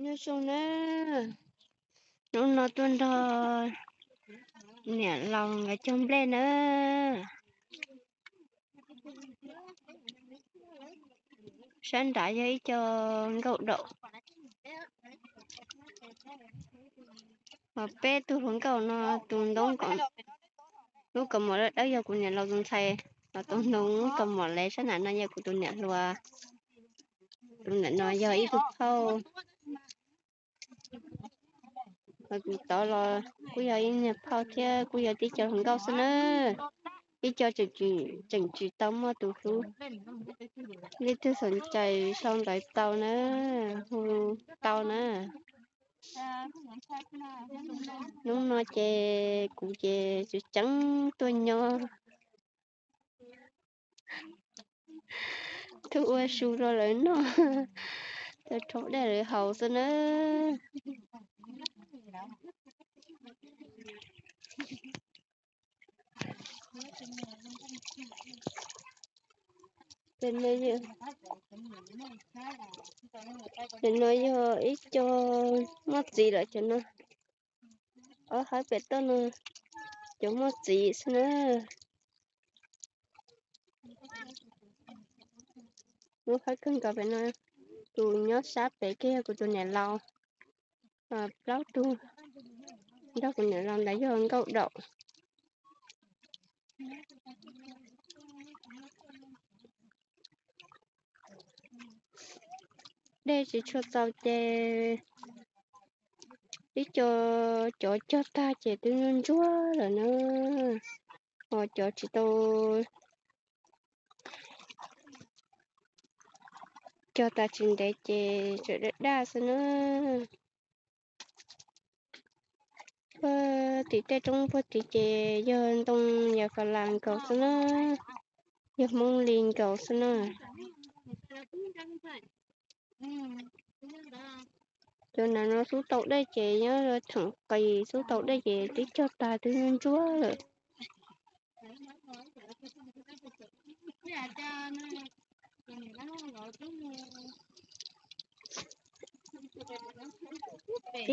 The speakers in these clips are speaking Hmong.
Nyob zoo na, hnub no tuaj nrog niam laus nkawd cog nplej na. Sab nrad yog ib co nkauj daum. Ho peb tug hluas nkauj no, tus ntoo kom lub kaus mom dawb dawb yog kuv niam laus tus ntxhais, ho tus ntoo kom mom lev sab nram no yog kuv tus niam hluas. Tus ntawm no yog ib tug phauj. Ho tus tod los kuj yog ib niag phauj thiab kuj yog tib co hluas nkauj xwb na. Ib co tseem tsis tau muaj tus hlub. Leej twg xom cais sau ntawv tau na, hu tau na. Hnub no ces kuv ces tseem ceeb tuaj nyob, tuaj ua su rau lawv noj, tuaj rhaub dej lawv haus xwb na. Cov no yog ib co muaj txiv lawm cov no. Ob hab pem toj no cov muaj txiv xwb na. Lub hab kawg nkaus pem no, tus nyob sab pem kiag yog kuv tus niam laus. Plaub tug nrog kuv niam laus ntawd yog nkauj daum. Dej tsis tshua txaus ces ib co cov cog tag ces twb ntsuab ntsuab lawm na. Ho cov tsis tau cog tas tsis ntev ces tseem daj daj xwb na. Puag tim tej roob puag tid ces yog ntoo yam fas las nkaus xwb na, yog Hmoob li nkaus xwb na. Cov nav no xub tau dej ces nyob theem qis, xub tau dej ces twb cog tag twb ntsuab lawm.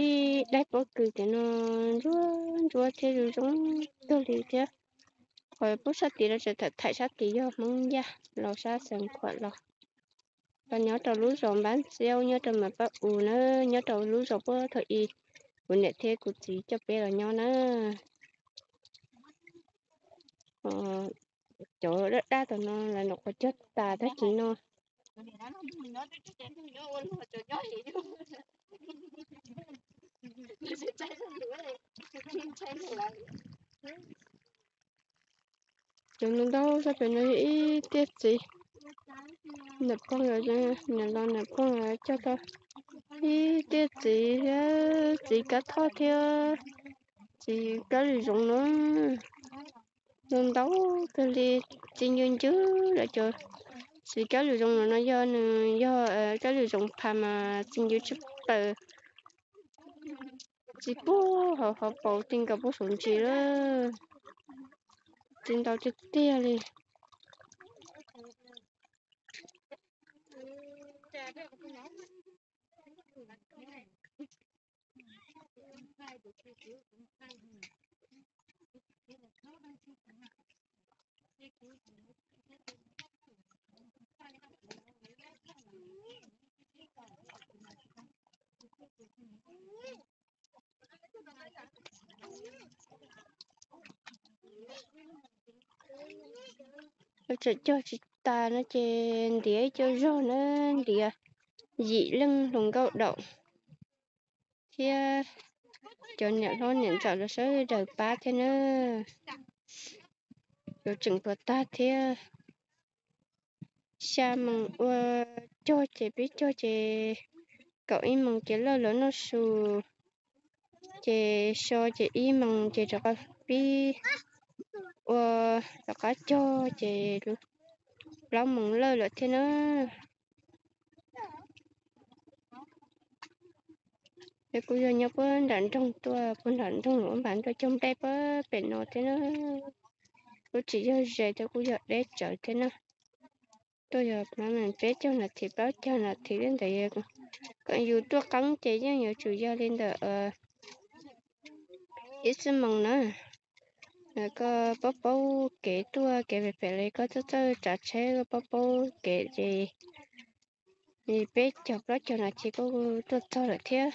Ib daim pob kws tim no ntsuab ntsuab thiab zoo zoo kawg li thiab. Qhov pub sab tid no tseem thaim sab tid yog Hmoob Yaj, los sab Xeev Khuam los. Los nyob rau lub zos Npab Xiaub, nyob rau Mas Pab Us na, nyob rau lub zos puag thaum ub kuv niam thiab kuv txiv coj peb los nyob na. Cov daj daj tom no lawv nyuam qhuav cog tas tag kis no. Cov no ntau sab pem no yog ib tiaj txiv, niam pog, niam laus niam pog cog tau ib tiaj txiv thiab txiv kab thoj thiab txiv kab lwm zoov no. Ntau ntau kawg li, txi ncw ncw lawm cov txiv kab lwm zoov no, no yog nws yog kab lwm zoov pha mas txi ncw tshaj plaws. Txi puag hauv hauv paus ti nkaus puag saum ntsis lawm. Txi ntau tiag tiag li. Tseem cog tsis tas no ces ntiav ib co zog na, ntiav yim leej hluas nkauj daum thiab cov niam hlob niam ntxawm los sawv daws pab thiab na. Yuav tseem puas tag thiab. Xya moos ua cog ces pib cog ces kaum ib moos ces lawj lawv noj su, ces so ces ib moos ces rov qab pib ua, rov qab cog ces plaub moos lawj lawm thiab na. Ces kuv yog nyob puag nram nroog tuaj, puag nram nroog ua npam tuaj cog nplej puag pem no thiab na. Kuj tsis yog ze thiab, kuj yog deb tsawv thiab na. Tuaj yog peb caug nas this plaub caug nas this li ntawd, kuj Yus tuaj qeeb ces yeej yuav tsum yog li ntawm ib xuab moos na. Koj paub paub kev tuaj kev pem pem li koj txawj txawj tsav tsheb koj paub paub kev ces peb caug plaub caug nas this koj tuaj txog lawm thiab.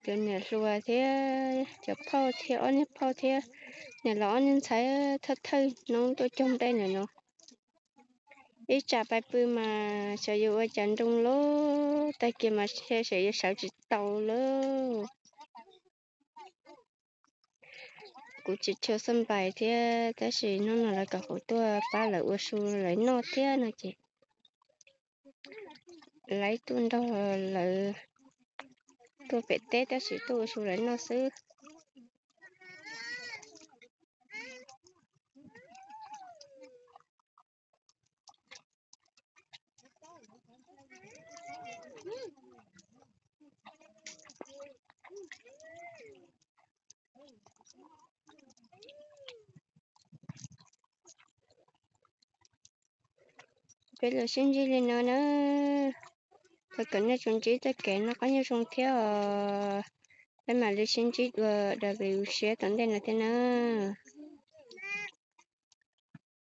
Cov niam hluas thiab cov phauj thiab ob niag phauj thiab niam laus ob niag ntxhais thawj thawj hnub tuaj cog nplej ntawm no. Ib tsam pais pw mas xyov yuav ua cas nroo lawm, tag kis mas xyov yuav sawv tsis tau lawm. Kuv tsis tshua xab npais thiab tab sis hnub no lawv kom kuv tuaj pab lawv ua su lawv noj thiab no ces lawv tuaj nrog lawv tuaj pem teb tab sis tuaj ua su lawv noj xwb. Peb los sib ntsib li no na, thov kom nej tsuas ntsib txoj kev noj qab nyob zoo thiab os. Peb mam li sib ntsib dua rau lwm lub sij hawm tom ntej no thiab na.